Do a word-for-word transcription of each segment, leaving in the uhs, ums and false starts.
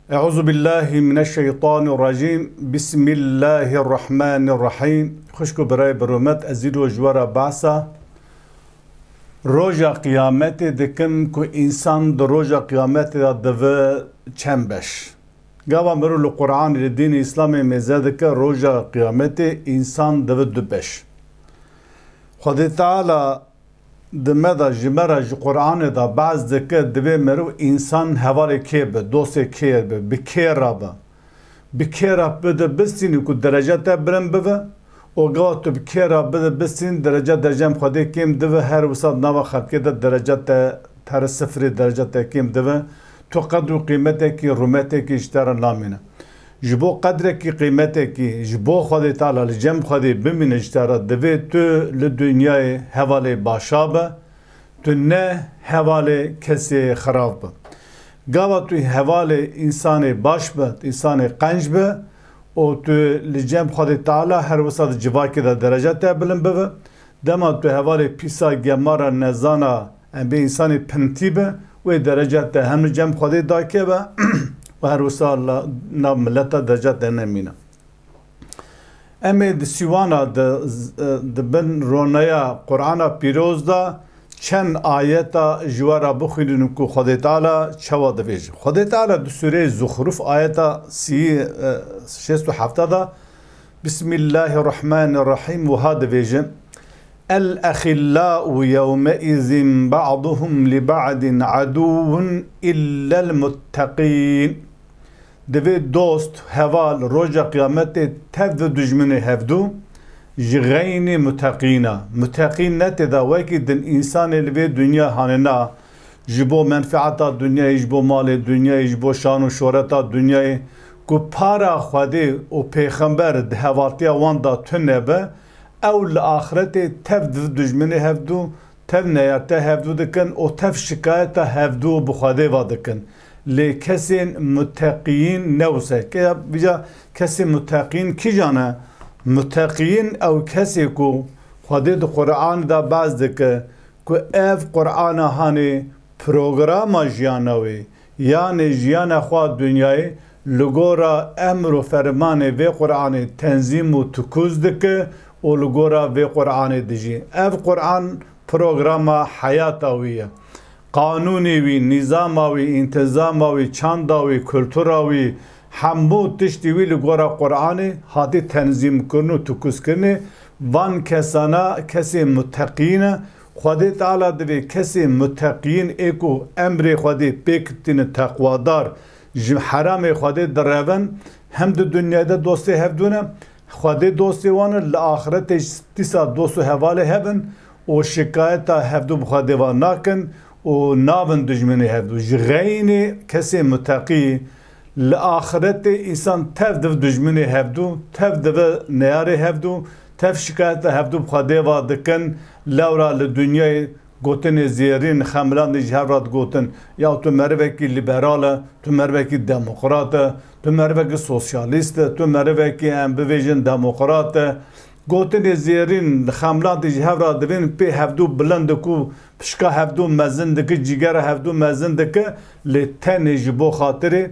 Euzu billahi mineşşeytanirracim. Bismillahirrahmanirrahim. Xwişk û birayê bi rûmet, ez îro ji we re behsa roja qiyametê dikim ku însan di roja qiyametê de divi çend beş. Gava mirov li Qur'anê, li dînê Îslamê mêze dike, roja qiyametê însan divi du beş. Xwedê Teala di me de, ji me re, ji Qur'anê de behs dike, divê mirov însan hevalê kê be, dostê kê be, bi kê re be. Bi kê re bide bistînî ku derece te bilind bibe, û gava tu bi kê re bide bistînî, derece dercem Xwedê kêm dibe, her wisa di nava xelkê de derece te pere sifirê, derece te kêm dibe, tu qedr û qîmetekî, rûmetekî ji te re namîne. Ji bo qedrekî, qîmetekî, ji bo Xwedê Teala, li cem Xwedê bimîne ji te re, divê tu li dinyayê hevalê başa be, tu ne hevalê kesê xirab be. Gava tu hevalê însanê baş be, însanê qenc be û tu li cem Xwedê Teala her wisa di civakê de derece te bilind bibe. Dema tu hevalê pîsa, gemara, nezana, em bê însanê pintî be, wê derece te hem li cem Xwedê dakeve û her wisa la-, nav mileta derece te nemîne. Em ê di sîwana di, di bin roneya Qur'ana Pîroz de çend ayeta ji we re bixwînin ku Xwedê Teala çawa divêje. Xwedê Teala di sûreyê Zuxruf ayeta sî, e, şêst û heft de, Bismillahirrahmanirrahim, wiha divêje: "El-exillâ'u yewmeizin ba'duhum li ba'din aduwwun illel mutteqîn." Divê dost, heval, roja qiyametê tev di dijminê hevdû, ji xeynî muteqîn e. Muteqîn ne tê de wekî din însanê li vê dinya hanê na, ji bo menfeeta dinyayê, ji bo malê dinyayê, ji bo şan û şohreta dinyayê, ku para Xwedê û Pêxember di hevaltiya wan de tune be, ew li axretê tev di dijminê hevdû, tev neyarte hevdû dikin û tev şikayeta hevdû bi Xwedê ve dikin. Lê kesên muteqiyîn ne wisa. Ke-, vîca kesên muteqiyîn kîjan e? Muteqiyîn ew kesê ku Xwedê di Qur'anê de behs dike ku ev Qur'ana hanê programa jiyana wê, yanê jiyana xwe dinyayê li gora emr û fermanê vê Qur'anê tenzîm û tukuz dike û li gora vê Qur'anê dijî. Ev Qur'an programa heyata wî ye. Qanûnê wî, nîzama wî, întizama wî, çanda wî, kultura wî, hemû tiştî wî li gora Qur'anê hatî tenzîmkirin û tukuzkirinê. Van kesana kesê muteqiyî ne. Xwedê Teala divê kesê muteqiyîn ê ku emrê Xwedê pêk tîne, teqwadar, ji heramê Xwedê direvin, hem di dinyayê de dostê hevdû ne, Xwedê dostê wan e, li axretê jî dîsa dost û hevalê hev in û şikayeta hevdû bi Xwedê ve nakin û nabin dijminê hevdû. Ji xeynê kesê muteqî li axretê însan tev div dijminê hevdû, tev dive neyarê hevdû, tev şikayeta hevdû bi Xwedê ve dikin, lewra li dinyayê gotinê zêrîn, xemilandî ji hev re digotin, ya tu merivekî lîberal e, tu merivekî demokrat e, tu merivekî sosyalîst e, tu merivekî, em bivêjin, demokrat e. Gotinê zêrîn, xemilandî ji hev re divên pê hevdû bilind e ku pişka hevdû mezin dike, cîgera hevdû mezin dike, lê tenê ji bo xatirê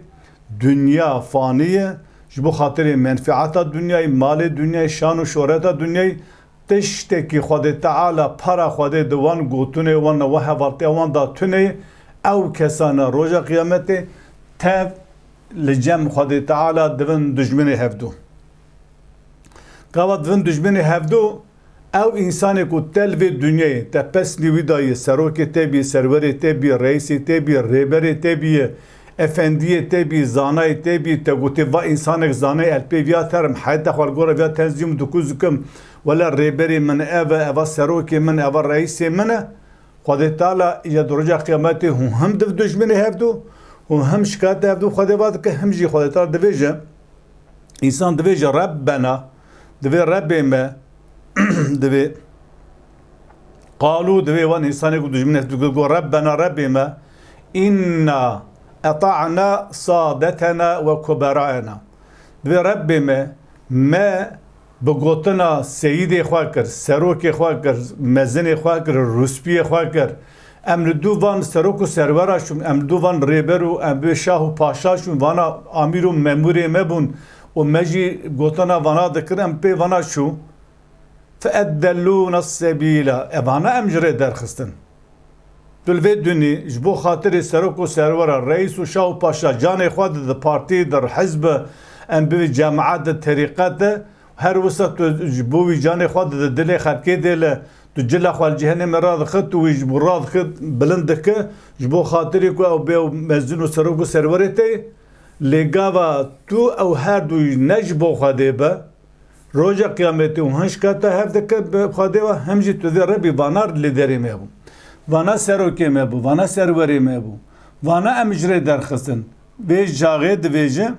dinya fanî ye, ji bo xatirê menfeeta dinyayê, malê dinyayê, şan û şohreta dinyayê, tiştekî Xwedê Teala, para Xwedê di wan gotinê wan, wan hevaltiya wan de tune ye, ew kesane roja qiyametê tev li cem Xwedê Teala divin dijminê hevdû. Gava divin dijminê hevdû, ew însanê ku te li vê dinyayê, te pesnî wî daye, serokê te bîye, serwerê te bîye, reîsê te bîye, rêberê te bîye, efendiyê te bîye, zanayê te bîye, te gotê, va însanek zanayê, ez pê viya terim, heyeta xwe li gora viya tenzîm û dukuz dikim, wele rêberê min ev e, eva serokê min, eva reîsê min e. Xwedê Teala îca di roja qiyametê hûn him div dijminê hevdû, hûn him şikayeta hevdû Xwedê va dike, him jî Xwedê Teala divêje, însan divêje, Rebbena, divê Rebbê me, divê, qalû, divê wan însanê ku dijminê hevdû got, got, Rebbena, Rebbê me, inna eta'na sadetena ve kuberaena. Divê Rebbê me, me bi gotina seyîdê xwe kir, serokê xwe kir, mezinê xwe kir, rûspiyê xwe kir, Em li dû van serok û serwera çûn, em li dû van rêber û em bê şah û paşa çûn, vana amîr û memûrê me bûn û me jî gotina vana dikir, em pê vana çû. Fe eddellûne sebîla. Evana em ji rê derxistin. Tu li vê dunî ji bo xatirê serok û serwera, reîs û şah û paşa canê xwe dide, partî de, hizb, em bivî cemaet de, terîqet de, her wisa tu ji bo wî canê xwe dide, dilê xelkê dêle, tu cila xwe li cehennemê radixit, tu wî ji bo radixit bilind dike, ji bo xatirê ku ew bê ew mezin û serok û serwerê te. Lê gava tu ew her du ne ji bo Xwedê be, roja qiyametê û hin şikayeta hev dike bi Xwedê ve, hem jî tu dê Rebî vana lêderê me bû. Vana serokê me bû, vana serwerê me bû. Vana em ji rê derxistin. Vê çaxê divêje,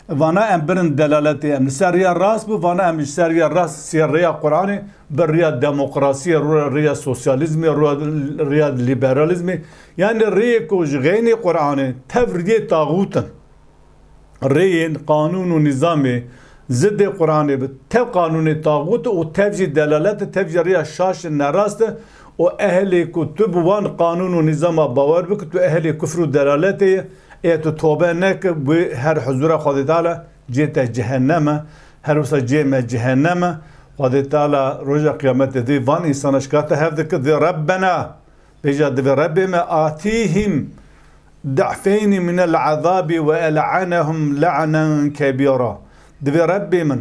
vana em birin delaletê, em li ser riya rast bû, vana em ji ser riya rast, ser riya Qur'anê, bi riya demokrasiyê, ru-, riya sosyalîzmê, ru-, riya lîberalîzmê. Yani riyê ku ji xeynî Qur'anê tev riyê taxût in. Rêyên qanûn û nîzamê zidê Qur'anê bi tev qanûnê taxût û tev jî delalet e, tev jî riya şaş e, nerast e û ehlê ku tu bi wan qanûn û nîzama bawer bike, tu ehlê kufr û delaletê ye, ê tu tobe neke, wê her huzura Xwedê Teala cê te cehennem e, her wisa cê me cehennem e. Xwedê Teala roja qiyametê dê van însana şikayeta hev dike, dê Rebbena, Bêja divê Rebbê me, atîhim di'feynî minel ezabi ve el'anehum le'nen kebîra. Divê Rebbê min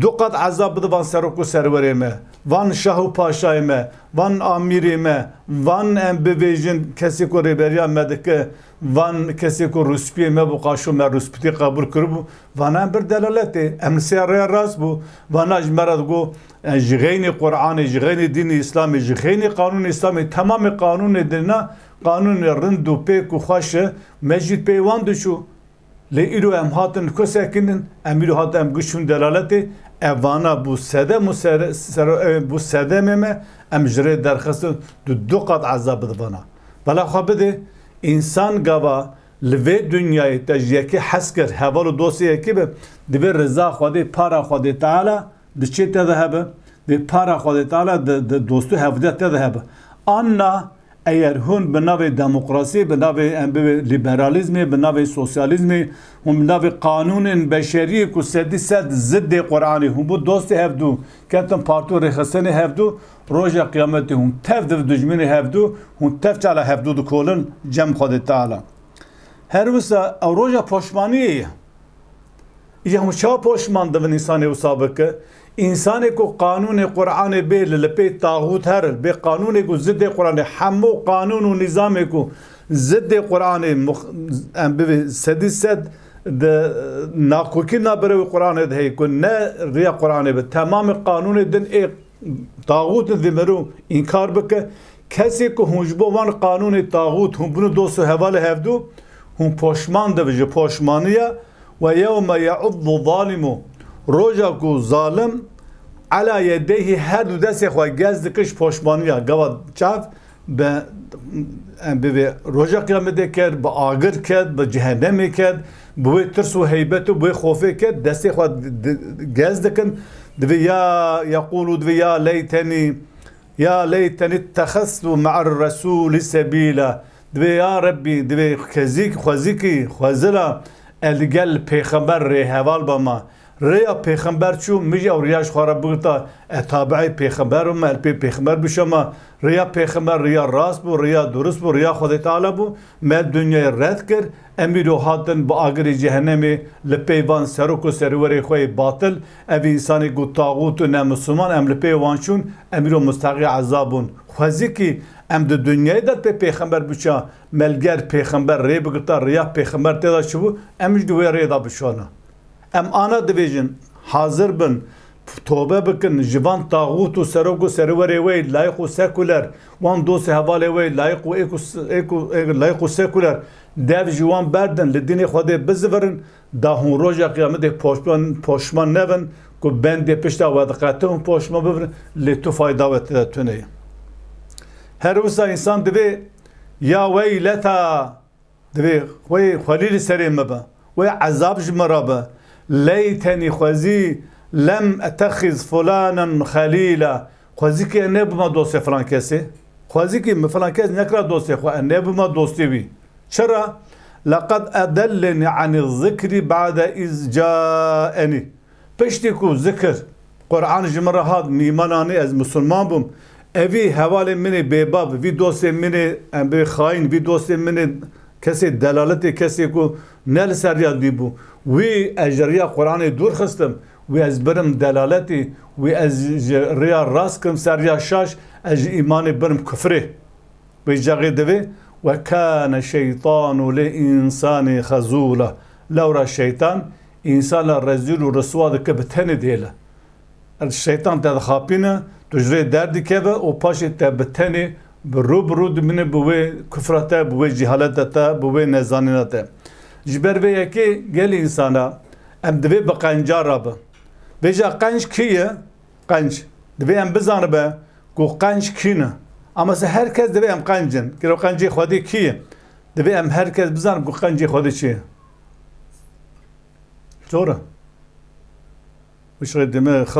du qat ezab bide van serok û serwerê me, van şah û paşayê me, van amîrê me, van em bivêjin kesê ku rêberiya me dike, van kesê ku rûspiyê me bû, qaşo me rûspitî qebûl kiribû, vana em bir delaletê, em li ser rêya rast bû, vana ji me re digo, e, ji xeynî Qur'anê, ji xeynî dînê Îslamê, ji xeynî qanûnê Îslamê, temamê qanûnê dîna, qanûnê rind û pêk û xweş e, me jî pê wan diçû. Lê îro em hatin li ku sekinin, em îro hatin em giş çûn delaletê, evana bû sedem û ser-, ser-, e, bû sedemê me, em ji rê derxistin, tu du qat ezab bide vana. Bela xwe bide, însan gava li vê dinyayê te ji yekê hez kir, heval û dostê yekê be, divê riza Xwedê, para Xwedê Teala, di çê te de hebe, vê para Xwedê Teala di, di dostî hevdiya te de hebe. Anna eger hûn bi navê demokrasî, bi navê em bibê liberalîzmê, bi navê sosyalîzmê, hûn bi navê qanûnên beşeriyê ku sedî sed ziddê Qur'anê, hûn bû dostê hevdû, ketin partî û rêxistinê hevdû, roja qiyametê hûn tev div dijminê hevdû, hûn tev çala hevdû dikolin cem Xwedê Teala. Her wisa ew roja poşmaniyê ye. Îja hûn çawa poşman dibin însanê wisa bike? Însanê ku qanûnê Qur'anê bê li, li pê taxût herin, bê qanûnê ku zidê Qur'anê, hemû qanûn û nîzamê ku zidê Qur'anê mux-, em bivê sedî sed di nakokî naberewê Qur'anê de heye ku ne riya Qur'anê bi, temamê qanûnê din ê taxût divê mero înkar bike. Kesê ku hûn ji bo wan qanûnê taxût hûn bûne dost û hevalê hevdû, hûn poşman dibe ji poşmaniya. Ve yewme ye'uddu zalimu, roja ku zalim ela yedeyhi, her du destê xwe gez dike ji poşmaniya. Gava çav bi, em bivê roja qiyametê ket, bi agir ket, bi cehennemê ket, bi wê tirs û heybet û bi wê xofê ket, destê xwe di, di, gez dikin. Divê ya yeqûlû, divê ya leytenî, ya leytenî ittexeztu me'er resûlî sebîla. Divê ya Rebbî, divê xezîk, xwezîkî, xwezila ez li gel pêxember rê heval bama. Rêya pêxember çû, min jî ew riya ji xwe re bigirta, ez tabi'ê pêxember bim, ez li pê pêxember bişama. Rêya pêxember riya rast bû, riya durust bû, riya Xwedê Teala bû. Me dinyayê red kir, em îro hatin bi agirê cehennemê li pey van serok û serwerê xwe yê batil, ev însanê ku taxût û nemisliman, em li pey wan çûn, em îro mustehqê ezab bûn. Xwezîkî em di dinyayê de pê pêxember biça, me li ger pêxember rê bigirta, riya pêxember tê de çi bû, em ji di wê rê de biçana. Em ana dibêjin, hazir bin, tobe bikin, ji van taxût û serok û serwerê wê layiq û sekuler, wan dost û hevalê wê layiq û êk û s-, êk û, êk, layiq û sekuler, dev ji wan berdin, li dînê Xwedê bizivirin, da hûn roja qiyametê poşman, poşman nebin, ku bendê pişta we diqete hûn poşman bibirin, lê tu fayda we tê de tune ye. Her wisa însan divê, ya weyleta, Divê wê xwelî li serê min be. Wê ezab ji min re be. Leytenî xwezî lem etexiz fulanen xelîla. Xwezî ke nebima dostê filan kesê. Xwezî kî min filan kes nekira dostê xwe, ez nebûma dostê wî. Çira? Leqed edelleni anî zikrî ba'de iz caenî. Piştî ku zikir, Quran ji min re hat, min îman anî, ez misilman bûm. Evî hevalê min ê bêbav, vî dostê min ê, em bê xayîn, vî dostê min ê kesê delaletê, kesê ku ne li ser riya dî bû. Wî ez ji riya Quranê dûr xistim. Wî ez birim delaletî, wî ez ji riya rast kirim ser riya şaş, ez ji îmanê birim kufrê. Wê caxê divê, "Ve kâne şeytanu li insani xezûla." Lewra şeytan însana rezîl û riswa dike bi tenê dihêle. Ev şeytan te dixapîne, tu ji rê derdikeve û paşê te bi tenê bi rû bi rû dimîne bi wê kufra te, bi wê cîhaleta te, bi wê nezanîna te. Ji ber vê yekê gelê însana em divê bi qenca re bin. Vêca qenc kî ye? Qenc. Divê em bizanibe ku qenc kî ne. Ama se her kes divê em qenc in. Gelo qencê Xwedê kî ye? Divê em her kes bizanib ku qencê Xwedê çi ye. Çor e. Wişxê dime xilas.